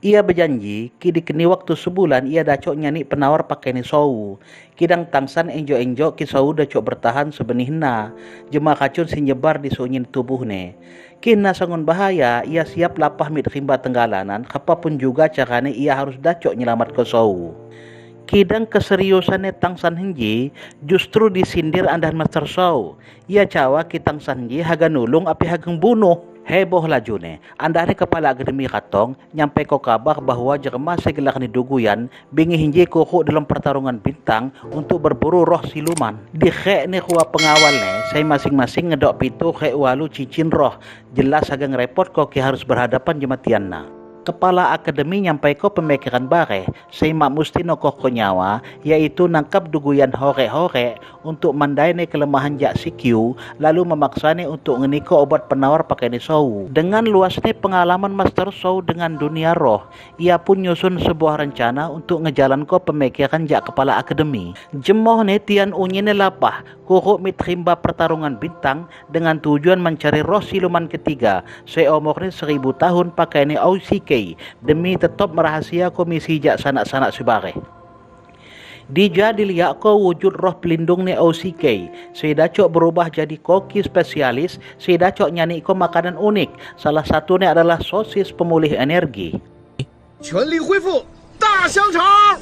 Ia berjanji, ki dikeni waktu sebulan ia dacok nyani penawar pakai ni Sou. Kidang Tangsan enjok-enjok ki Sou dacok bertahan sebenihna. Jema racun si nyebar di sunyin tubuh ne. Kina sangun bahaya, ia siap lapah mit rimba tenggalanan, apapun juga carane ia harus dacok nyelamat ke Sou. Kidang keseriusannya Tangsan Henji justru disindir andah Master Sou. Ia cawa ki Tangsan Henji haga nulung api haga bunuh. Heboh lajune, andane kepala akademi katong nyampe ko kabar bahwa jelema segelar ni duguyan bingi hinji kuku dalam pertarungan bintang untuk berburu roh siluman. Di ni kuah pengawal ne, saya masing-masing ngedok pitu khek walu cincin roh. Jelas agak ngerepot kok ki harus berhadapan jematianna. Kepala akademi nyampe ko pemikiran bare, saya mak musti nokoh ko nyawa, yaitu nangkap duguyan hore-hore untuk mandaine kelemahan jak CQ, lalu memaksane untuk ngeniko obat penawar pakai ni Sou. Dengan luasnya pengalaman Master Sou dengan dunia roh, ia pun nyusun sebuah rencana untuk ngejalan ko pemikiran jak kepala akademi. Jemoh ne tian unyine lapah, kuruk mitrimba pertarungan bintang dengan tujuan mencari roh siluman ketiga, seumurnya 1000 tahun pakai ni OCK demi tetap merahasia komisi jak sanak-sanak sebare. Dija dilihat ko wujud roh pelindung ni OCK. Saya dacok berubah jadi koki spesialis, saya dacok nyani ko makanan unik. Salah satunya adalah sosis pemulih energi. 全力恢复大香肠。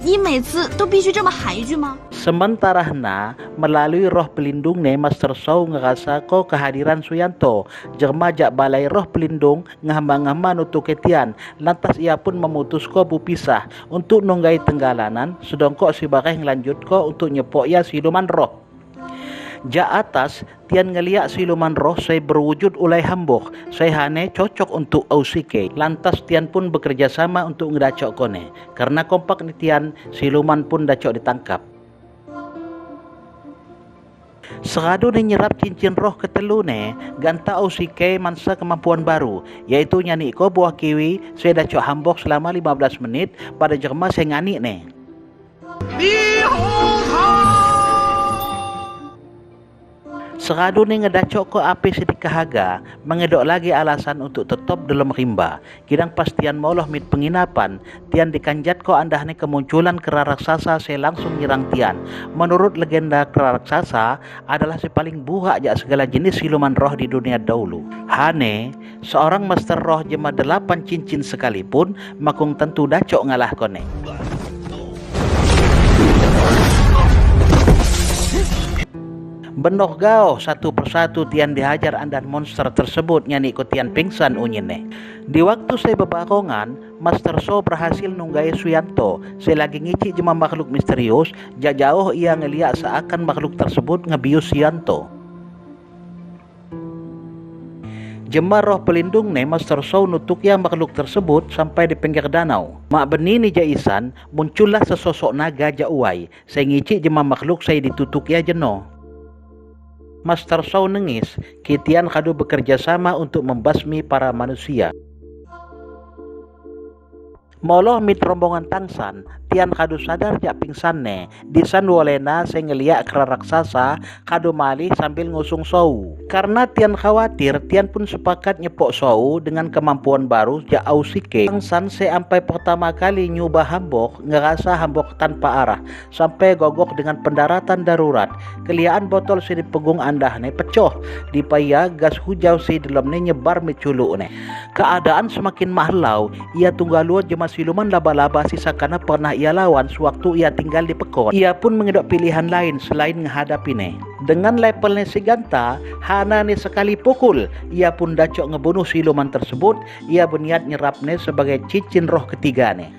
你每次都必须这么喊一句吗？ Sementara na melalui roh pelindung ne Master Sou ngerasa ko kehadiran Suyanto. Jerma jak balai roh pelindung ngehamba-ngehamba nutuk ketian. Lantas ia pun memutus ko bupisah untuk nunggai tenggalanan, sedongkok si bareh ngelanjut ko untuk nyepok ia siluman roh. Ja atas tian ngeliak siluman roh saya berwujud ulai hambuk, saya hane cocok untuk OCK. Lantas tian pun bekerja sama untuk ngedacok kone. Karena kompak ni tian, siluman pun dacok ditangkap. Seradu ni nyerap cincin roh ketelu ne, ganta OCK mansa kemampuan baru, yaitu nyani ko buah kiwi, saya dacok hambuk selama 15 menit pada jerma saya ngani ne. Seradu ni ngedacok ko api sedikit haga, mengedok lagi alasan untuk tetap dalam rimba. Kidang pastian moloh mit penginapan, tian dikanjat ko andah ni kemunculan kera raksasa saya langsung nyerang tian. Menurut legenda kera raksasa adalah si paling buhak jak segala jenis siluman roh di dunia dahulu. Hane, seorang master roh jema 8 cincin sekalipun, makung tentu dacok ngalah kone. Benoh gao satu persatu tian dihajar andan monster tersebut nyani ko tian pingsan unyine. Di waktu saya bebarongan, Master So berhasil nunggai Suyanto. Saya lagi ngicik jema makhluk misterius, jauh ia ngeliat seakan makhluk tersebut ngebius Suyanto. Jema roh pelindung ne Master So nutuk ya makhluk tersebut sampai di pinggir danau. Mak beni ni jaisan muncullah sesosok naga jauai. Saya ngicik jema makhluk saya ditutuk ya jeno. Master Sou nengis, kitian kadu bekerja sama untuk membasmi para manusia. Moloh mit rombongan Tangsan, tian kadu sadar jak pingsan ne. Di san wolena saya ngeliak kera raksasa kadu mali sambil ngusung Sou. Karena tian khawatir, tian pun sepakat nyepok Sou dengan kemampuan baru jak Ausike. Tangsan se ampai pertama kali nyuba hambok, ngerasa hambok tanpa arah, sampai gogok dengan pendaratan darurat. Keliaan botol si dipegung andah ne pecoh, dipaya gas hujau si dalam ne nyebar miculuk ne. Keadaan semakin mahlau, ia tunggal luat jema siluman laba-laba sisa karena pernah ia lawan sewaktu ia tinggal di pekon. Ia pun mengedok pilihan lain selain menghadapi ne. Dengan levelnya si Ganta, Hana ne sekali pukul, ia pun dacok ngebunuh siluman tersebut. Ia berniat nyerap ne sebagai cincin roh ketiga ne.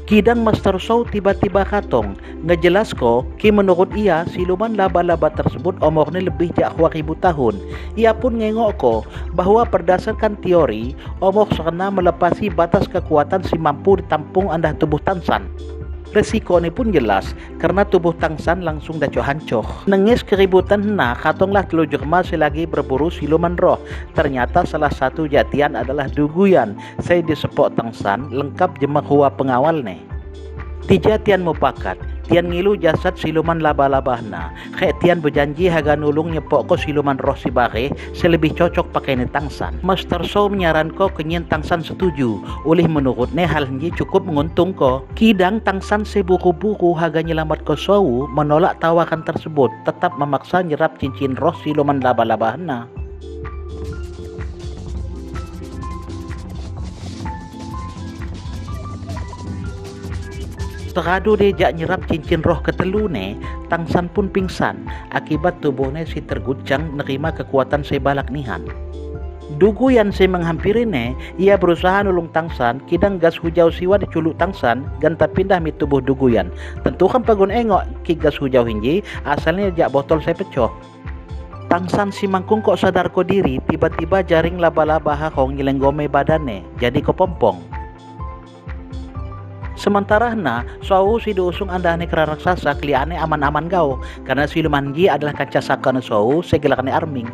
Kidang Master Sou tiba-tiba katong ngejelas ko ki menurut ia siluman laba-laba tersebut umurnya lebih jak 2000 tahun. Ia pun ngengok ko bahwa berdasarkan teori umur serena melepasi batas kekuatan si mampu ditampung andah tubuh Tangsan. Resiko ni pun jelas karena tubuh Tangsan langsung dacok hancur. Nengis keributan na katonglah telu jerma selagi berburu siluman roh. Ternyata salah satu jatian adalah duguyan. Saya disepok Tangsan lengkap jema hua pengawal ne. Tiga tian mupakat. Tian ngilu jasad siluman laba-labahna. Khek Tian berjanji haga nulung nyepok ko siluman roh si bareh selebih cocok pakai ni Tangsan. Master Shou menyaranko kenyin Tangsan setuju. Oleh menurutnya hal ini cukup menguntung ko. Kidang Tangsan seburu-buru haga nyelamat ko Shou menolak tawaran tersebut, tetap memaksa nyerap cincin roh siluman laba-labahna. Teradu dia jak nyerap cincin roh ketelu ne, Tangsan pun pingsan akibat tubuhnya si terguncang nerima kekuatan sebalak nihan. Duguyan si menghampiri ne, ia berusaha nulung Tangsan, kidang gas hujau siwa diculuk Tangsan, ganta pindah mi tubuh Duguyan. Tentu kan pagun engok ki gas hujau hinji, asalnya jak botol saya pecoh. Tangsan si mangkung kok sadar ko diri, tiba-tiba jaring laba-laba hakong nyelenggome badane, jadi kepompong. Sementara na, Shou si diusung andahne kera raksasa keliane aman-aman gau, karena siluman ji adalah kaca sakana Shou segelakane arming.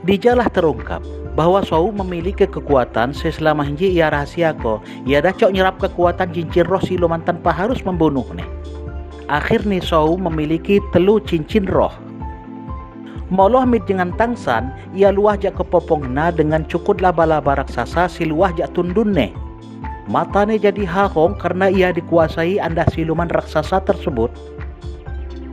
Dijalah terungkap bahwa Shou memiliki kekuatan selama hinji ia rahasia ko, ia dacok nyerap kekuatan cincin roh siluman tanpa harus membunuh ne. Akhirnya Shou memiliki 3 cincin roh. Moloh mit dengan Tangsan, ia luah jak kepopongna dengan cukut laba-laba raksasa si luah jak tundun ne. Matanya jadi harong karena ia dikuasai anda siluman raksasa tersebut.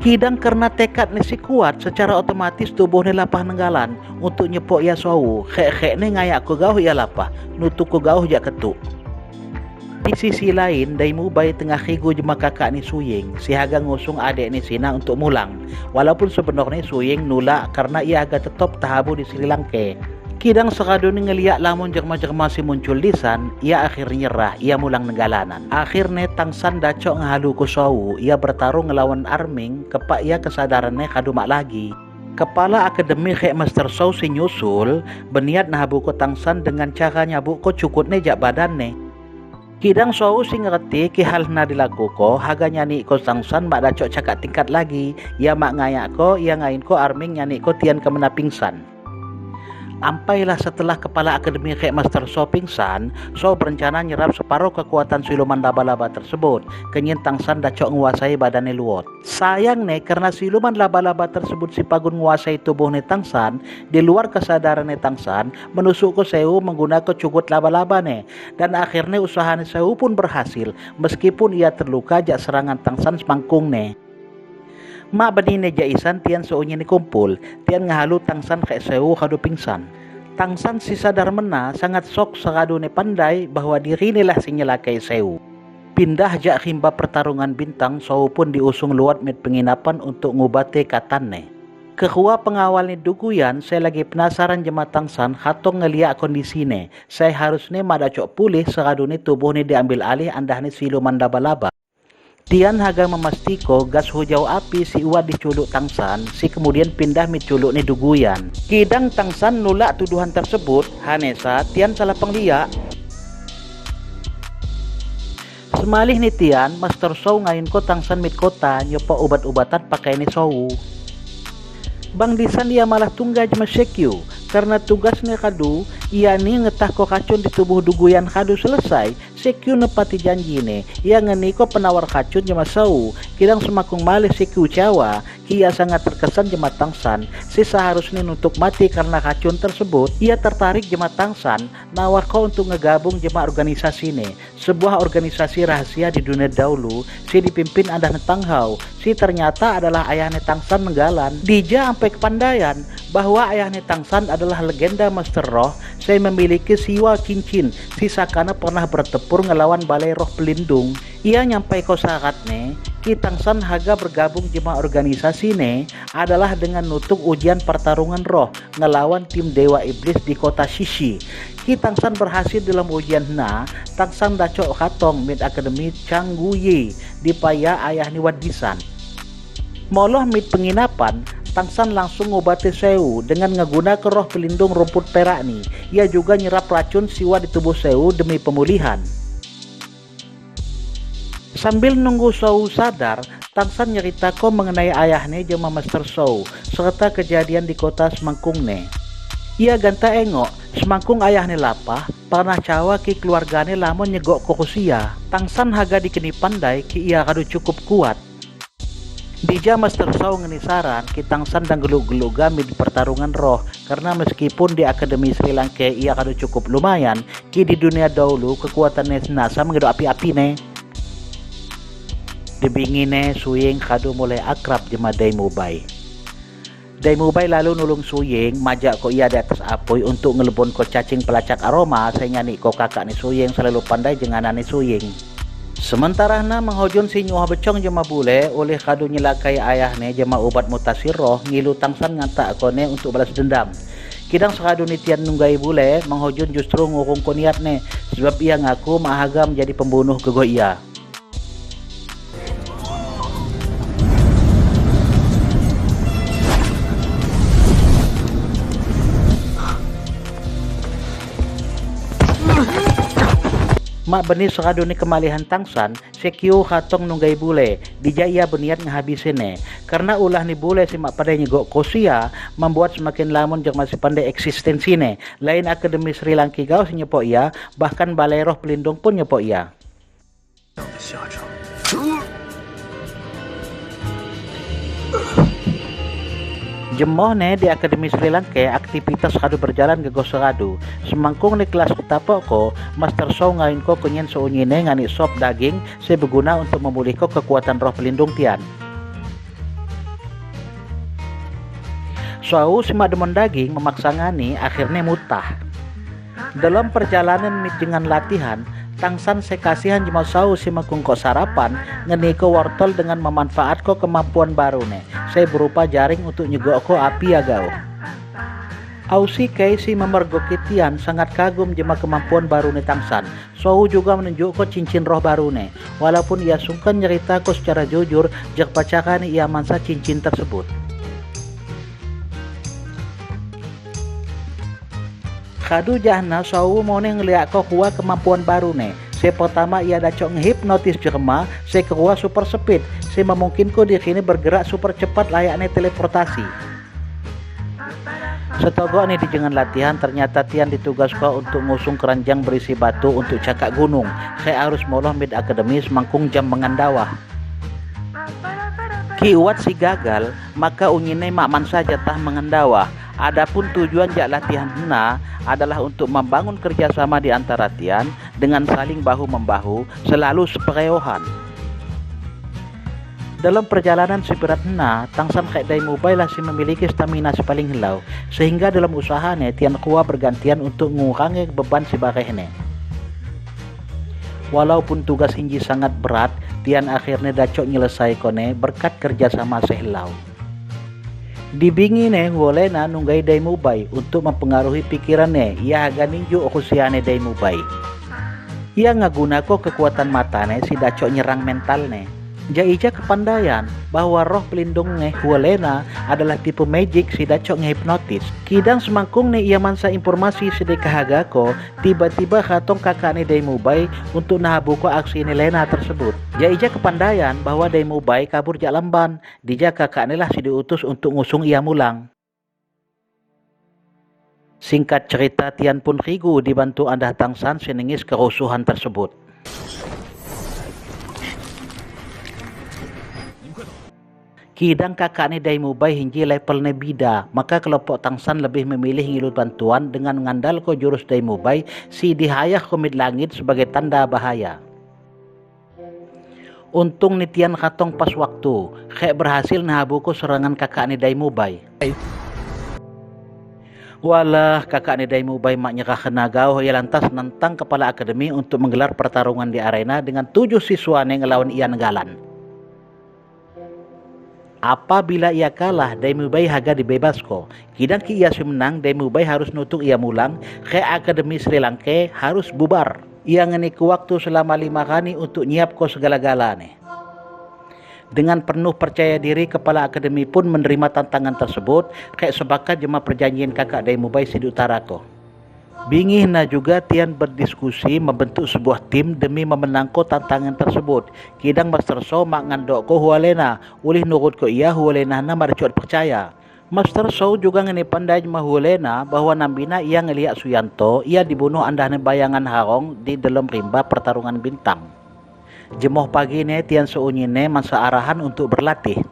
Kidang karena tekad si kuat, secara otomatis tubuhnya lapah nenggalan untuk nyepok ia Shou. Khek-khek ne ngayak ke gauh ia lapah, nutuk ke gauh jak ketuk. Di sisi lain, Daimu Bai tengah khigu jema kakak ni Suying, si haga ngusung adik ni Sina untuk mulang. Walaupun sebenarnya Suying nulak karena ia agak tetap tahabu di Sri Lanka. Kidang seradu ni ngeliak lamun jerma-jerma si muncul lisan, ia akhirnya nyerah, ia mulang nenggalanan. Akhirnya Tangsan dacok ngahalu ku Shou, ia bertarung ngelawan Arming, kepak ia kesadarannya kadu mak lagi. Kepala Akademi Khek Master Shou si nyusul, berniat nahabu ko Tangsan dengan cara nyabuk ko cukutnya jak badannya. Kidang Shou si ngerti ki hal na dilakuko, haga nyani ko Tangsan mak dacok cakak tingkat lagi, ia mak ngayak ko, ia ngain ko Arming nyani ko tian kemena pingsan. Ampailah setelah kepala Akademi Khek Master Shou pingsan, Shou berencana nyerap separuh kekuatan siluman laba-laba tersebut. Kenyin Tangsan dacok nguasai badannya luot. Sayang nih, karena siluman laba-laba tersebut si pagun nguasai tubuh nih Tangsan, di luar kesadaran nih Tangsan, menusuk ke Seu menggunakan cugut laba-laba nih. Dan akhirnya usaha nih Seu pun berhasil, meskipun ia terluka jak serangan Tangsan semangkung nih. Mak bedine jaisan tian seunyi ni kumpul, tian ngahalu Tangsan kayak Seu kadu pingsan. Tangsan si sadar mena sangat sok seradu ni pandai bahwa diri ni lah si nyelakai Seu. Pindah jak rimba pertarungan bintang, Shou pun diusung luat mit penginapan untuk ngubate katane. Kedua pengawal ni duguyan, saya lagi penasaran jema Tangsan hatong ngeliak kondisi ne. Saya harusnya madacok pulih seradu ni tubuh ni diambil alih andah ni siluman laba-laba. Tian haga memastiko gas hujau api si uat diculuk Tangsan, si kemudian pindah miculuk ni duguyan. Kidang Tangsan nulak tuduhan tersebut, Hanesa Tian salah pengliak. Semalih ni Tian, Master Shou ngain ko Tangsan mit kota nyopa obat-obatan pakai ni Shou. Bang Disan ia malah tungga jema Sekyu, karena tugasnya kadu, ia ni ngetah ko racun di tubuh duguyan kadu selesai. Sekyu nepati janji ne, ia ngeniko penawar racun jema Shou. Kidang semakung malih Sekyu cawa, ia sangat terkesan jema Tangsan, si seharusnya nutuk mati karena racun tersebut. Ia tertarik jema Tangsan, nawar ko untuk ngegabung jema organisasi ne, sebuah organisasi rahasia di dunia dahulu, si dipimpin andah Tang Hao, si ternyata adalah ayahnya Tangsan Nenggalan. Dija sampai kepandaian bahwa ayahnya Tangsan adalah legenda Master Roh, saya memiliki siwa cincin, si sakana pernah bertempur ngelawan balai roh pelindung. Ia nyampai ko syarat ne, Ki Tangsan haga bergabung jema organisasi ne adalah dengan nutuk ujian pertarungan roh ngelawan tim Dewa Iblis di kota Shishi. Ki Tangsan berhasil dalam ujian na, Tangsan dacok katong mid akademi Changguyi di paya ayah ni Wadisan. Moloh mid penginapan, Tangsan langsung ngobati Seu dengan ngeguna ke roh pelindung rumput perak ni. Ia juga nyerap racun siwa di tubuh Seu demi pemulihan. Sambil nunggu Shou sadar, Tangsan nyeritako mengenai ayahnya jema Master Shou serta kejadian di kota Semangkung ne. Ia ganta engok, semangkung ayahnya lapah, pernah cawa ki keluargane lamun nyegok ke Rusia. Tangsan haga dikeni pandai ki ia kadu cukup kuat. Dija Master Saw ngeni saran kitang sandang geluk-geluk gami di pertarungan roh, karena meskipun di Akademi Sri Lanka ia kado cukup lumayan, ki di dunia dahulu kekuatannya senasa mengedok api-api ne. Dibingine Suying kado mulai akrab jema Dai Mubai. Dai Mubai lalu nulung Suying majak ko ia di atas apoi untuk ngelebon ko cacing pelacak aroma sehingga ni ko kakak ni Suying selalu pandai jenganan ni Suying. Sementara na menghojun si nyuah becong jema bule oleh kado nyelakai ayah ne jema obat mutasi roh ngilu tangsan ngantak kone untuk balas dendam. Kidang sekado nitian nunggai bule menghojun justru ngurung ko niat ne sebab ia ngaku mahaga menjadi pembunuh gegoh ia. Mak benih sekado ni kemalihan tangsan, sekio katong nunggai bule, dija ia berniat ngehabisine. Karena ulah ni bule si mak pandai nyegok kosia, membuat semakin lamun jeng masih pandai eksistensine. Lain Akademi Sri Lanka gau nyepok ia, bahkan balai roh pelindung pun nyepok ia. Jemoh ne di Akademi Sri Lanka aktivitas kadu berjalan gegoh seradu. Semangkung ni kelas ketapok ko, Master Saw ngain ko kenyen seunyine ngani sop daging se berguna untuk memulih ko kekuatan roh pelindung tian. Saw si mak demen daging memaksa ngani akhirnya mutah. Dalam perjalanan dengan latihan, Tangsan sekasihan jema sau si mekungko sarapan ngeniko wortel dengan memanfaat ko kemampuan baru ne. Saya berupa jaring untuk nyegok ko api ya gau. Ausi kei si memergoki Tian sangat kagum jema kemampuan baru ne Tangsan. Sohu juga menunjuk ko cincin roh baru ne. Walaupun ia sungkan nyerita ko secara jujur jak pacaran ia mansa cincin tersebut. Kadu jahna sawu mau nih ngeliat ko kuah kemampuan baru nih. Se pertama ia dacok ngehipnotis jerma, se kedua super speed, se memungkinkan ko diri ini bergerak super cepat layaknya teleportasi. Setogok nih di jangan latihan ternyata Tian ditugas ko untuk ngusung keranjang berisi batu untuk cakak gunung. Saya harus moloh mid akademis mangkung jam mengandawah. Kiwat si gagal, maka unyine mak mansa jatah mengandawah. Adapun tujuan jak latihan hena adalah untuk membangun kerjasama di antara Tian dengan saling bahu-membahu selalu sepereohan. Dalam perjalanan si berat hena, Tangsan Khek Dai Mubai lah si memiliki stamina si paling helau, sehingga dalam usahanya Tian kuah bergantian untuk mengurangi beban si barehne. Walaupun tugas hinji sangat berat, Tian akhirnya dacok nyelesai kone berkat kerjasama sehelau. Dibingine Huolena nunggai Dai Mubai untuk mempengaruhi pikirannya. Ia haga ninju khusiane Dai Mubai. Ia ngagunako kekuatan matane si dacok nyerang mentalne. Jaija kepandaian bahwa roh pelindungnya Huolena adalah tipe magic si dacok ngehipnotis. Kidang semangkung ne ia mansa informasi sedekah hagako, tiba-tiba katong kakakne Dai Mubai untuk nahabuko aksi ini Lena tersebut. Jaija kepandaian bahwa Dai Mubai kabur jak lamban, dija kakakne lah si diutus untuk ngusung ia mulang. Singkat cerita Tian pun rigu dibantu Andah Tangsan senengis kerusuhan tersebut. Kidang kakak ni Dai Mubai hinggi level ne bida, maka kelompok Tangsan lebih memilih ngilut bantuan dengan ngandal ko jurus Dai Mubai si dihayah komit langit sebagai tanda bahaya. Untung ni Tian katong pas waktu, khek berhasil nahabuko serangan kakak ni Dai Mubai. Walah, kakak ni Dai Mubai mak nyerah kena gauh, ia lantas nentang kepala akademi untuk menggelar pertarungan di arena dengan 7 siswa yang ngelawan ia negalan. Apabila ia kalah, Dai Mubai haga dibebasko. Kidang ki ia si menang, Dai Mubai harus nutuk ia mulang, ke akademi Sri Lanka harus bubar. Ia ngeniku waktu selama 5 kali untuk nyiap ko segala-galane. Dengan penuh percaya diri, kepala akademi pun menerima tantangan tersebut, kayak sepakat jema perjanjian kakak Dai Mubai si Utarako. Bingihna juga Tian berdiskusi membentuk sebuah tim demi memenangko tantangan tersebut. Kidang Master So mak ngandok ko Hualena, ulih nurut ko ia Hualena na marcot percaya. Master So juga ngene pandai jema Hualena bahwa nambina ia ngeliak Suyanto, ia dibunuh andahne bayangan Harong di dalam rimba pertarungan bintang. Jemoh pagi ne Tian seunyine masa arahan untuk berlatih.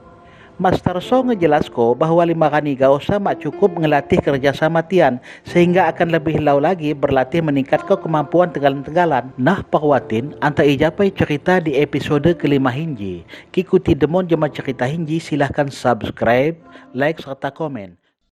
Master So ngejelasko bahwa 5 rani gausa mak cukup ngelatih kerjasama tian sehingga akan lebih lau lagi berlatih meningkatkan kemampuan tegalan-tegalan. Nah perwatin anta ijapai cerita di episode kelima hinji. Kikuti demon jema cerita hinji, silahkan subscribe, like serta komen.